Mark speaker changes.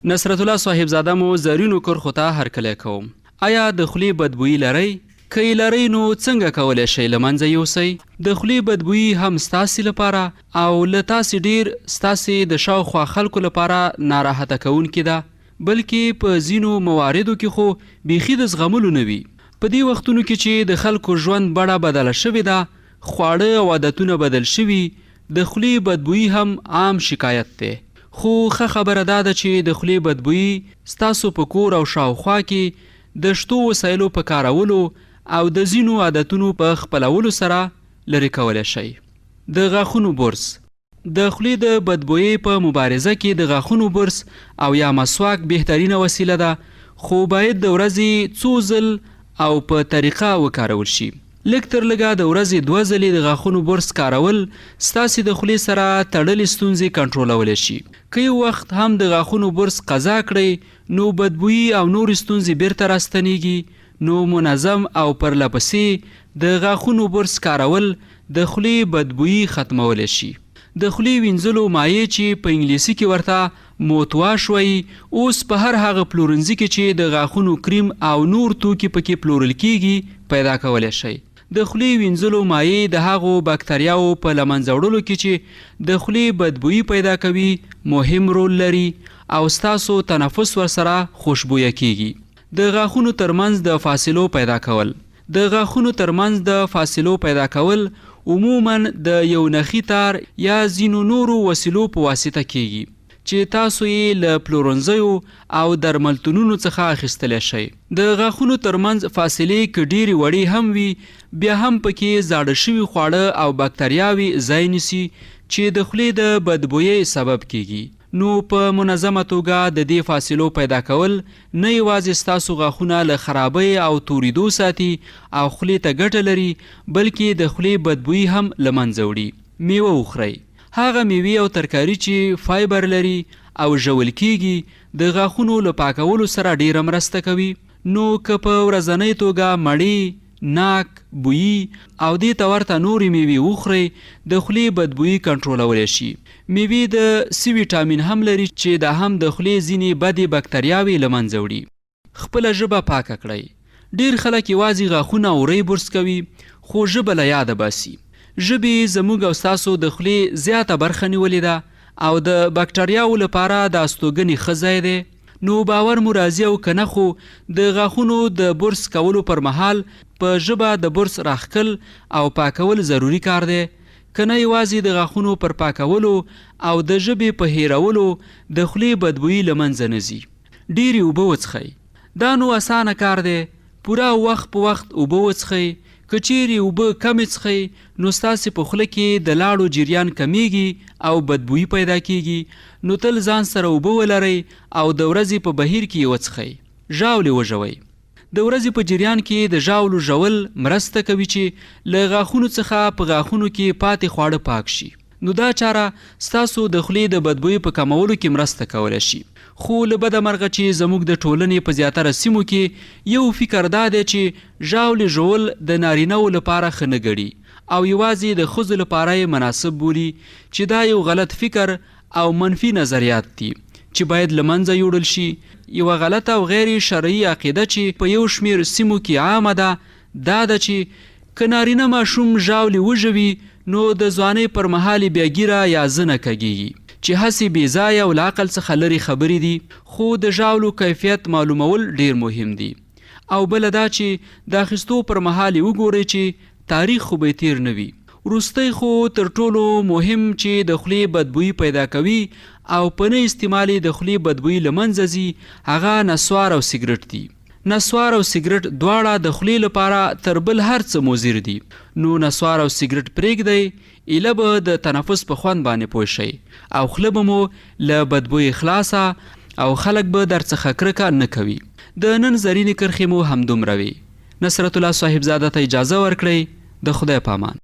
Speaker 1: نصرت الله صاحبزاده مو زرینو کرښو ته هرکلی کوم. ایا د خولې بدبویي لرئ؟ که یې لرئ نو څنګه کولی شئ له منځه یوسئ؟ د خولې بدبویي هم ستاسې لپاره او له تاسې ډېر ستاسې د شاوخوا خلکو لپاره ناراحته کوونکې ده، بلکې په ځینو مواردو کې خو بیخي د زغملو نه وي. په دې وختونو کې چې د خلکو ژوند بڼه بدله شوې ده، خواړه او عادتونه بدل شوي، د خولې بدبویي هم عام شکایت دی. خو ښه خبره دا ده چې د خولې بدبویي ستاسو په کور او شاوخوا کې د شتو وسایلو په کارولو او د ځینو عادتونو په خپلولو سره لرې کولی شئ. د غاښونو برس. د خولې د بدبویۍ په مبارزه کې د غاښونو برس او یا مسواک بهترینه وسیله ده، خو باید د ورځې څو ځل او په طریقه وکارول شي. لږ تر لږه د ورځې دوه ځلې د غاښونو برس کارول ستاسې د خولې سره تړلې ستونزې کنټرولولی شي. که یو وخت هم د غاښونو برس قضا کړئ نو بدبویي او نورې ستونزې بیرته راستنیږي، نو منظم او پرلپسې د غاښونو برس کارول د خولې بدبویي ختمولی شي. د خولې وینځلو مایع چې په انګلیسي کې ورته موت واش وایي، اوس په هر هغه پلورنځي کې چې د غاښونو کریم او نور توکي پکې پلورل کیږي پیدا کولی شئ. د خولې وینځلو مایع د هغو باکتریاوو په له منځه وړلو کې چې د خولې بدبویي پیدا کوي مهم رول لري او ستاسو تنفس ورسره خوشبویه کیږي. د غاښونو تر منځ د فاصلو پیدا کول. د غاښونو تر منځ د فاصلو پیدا کول عموماً د یو نخي تار یا ځینو نورو وسیلو په واسطه کېږي، چې تاسو یې له پلورنځیو او درملتونونو څخه اخیستلی شئ. د غاښونو تر منځ فاصلې که ډېرې وړې هم وي، بیا هم په کې زاړه شوي خواړه او باکتریاوې ځای نیسي، چې د خولې د بدبویۍ سبب کېږي. نو په منظمه توګه د دې فاصلو پیدا کول نه یوازې ستاسو غاښونه له خرابۍ او توریدو ساتي او خولې ته ګټه لري، بلکې د خولې بدبویي هم له منځه وړي. میوه وخورئ. هغه میوې او ترکاري چې فایبر لري او ژوول کیږي، د غاښونو له پاکولو سره ډیره مرسته کوي. نو که په ورځنۍ توګه مڼې، ناک، بویي او دې ته ورته نورې میوې وخورئ، د خولې بدبویي کنټرولولی شي. میوې د سي ویټامین هم لري چې دا هم د خولې ځینې بدې بکتریاوې له منځه وړي. خپله ژبه پاکه کړئ. ډېر خلک یوازې غاښونه او ورۍ برس کوي، خو ژبه له یاده باسي. ژبې زموږ او ستاسو د خولې زیاته برخه نیولې ده او د بکټریاوو لپاره د استوګنې ښه ځای دی. نو باور مو راځي او که نه خو د غاښونو د برس کولو پر مهال په ژبه د برس راښکل او پاکول ضروري کار دی که نه یوازې د غاښونو پر پاکولو او د ژبې په هېرولو د خولې بدبویي له منځه نه ځي. ډېرې اوبه وڅښئ. دا نو اسانه کار دی، پوره او وخت په وخت اوبه وڅښئ، که چېرې اوبه کمې څښئ نو ستاسې په خوله کې د لاړو جریان کمېږي او بدبویي پیدا کېږي، نو تل ځان سره اوبه ولرئ او د ورځې په بهیر کې یې وڅښئ. ژاولې وژوئ. د ورځې په جریان کې د ژاولو ژوول مرسته کوي چې له غاښونو څخه په غاښونو کې پاتې خواړه پاک شي. نو دا چاره ستاسو د خولې د بدبوۍ په کمولو کې مرسته کولی شي. خو له بده مرغه چې زموږ د ټولنې په زیاتره سیمو کې یو فکر دا دی چې ژاولې ژوول د نارینه وو لپاره ښه نه ګڼي او یوازې د ښځو لپاره یې مناسب بولي چې دا یو غلط فکر او منفي نظریات دي چې باید له منځه یوړل شي. یوه غلطه او غیر شرعي عقیده چې په یو شمېر سیمو کې عامه ده دا ده چې که نارینه ماشوم ژاولې وژوي نو د ځوانۍ پر مهال یې بیا ږیره یا زنه کږېږي چې هسې بې ځایه او له عقل څخه لرې خبرې دي، خو د ژاولو کیفیت معلومول ډېر مهم دي او بله دا چې د اخیستو پر مهال یې وګورئ چې تاریخ خو به یې تېر نه وي. وروستی خو تر ټولو مهم چې د خولې بدبویي پیدا کوي او په نه استعمال یې د خولې بدبویي له منځه ځي هغه نسوار او سګرټ دي. نسوار او سګرټ دواړه د خولې لپاره تر بل هر څه مضر دي، نو نسوار او سګرټ پرېږدئ، ایله به د تنفس په خوند باندې پوه شئ او خوله به مو له بدبویې خلاصه او خلک به درڅخه کرکه نه کوي. د نن زرینې کرښې مو همدومره وې. نصرت الله صاحبزاده ته اجازه ورکړئ، د خدای په امان.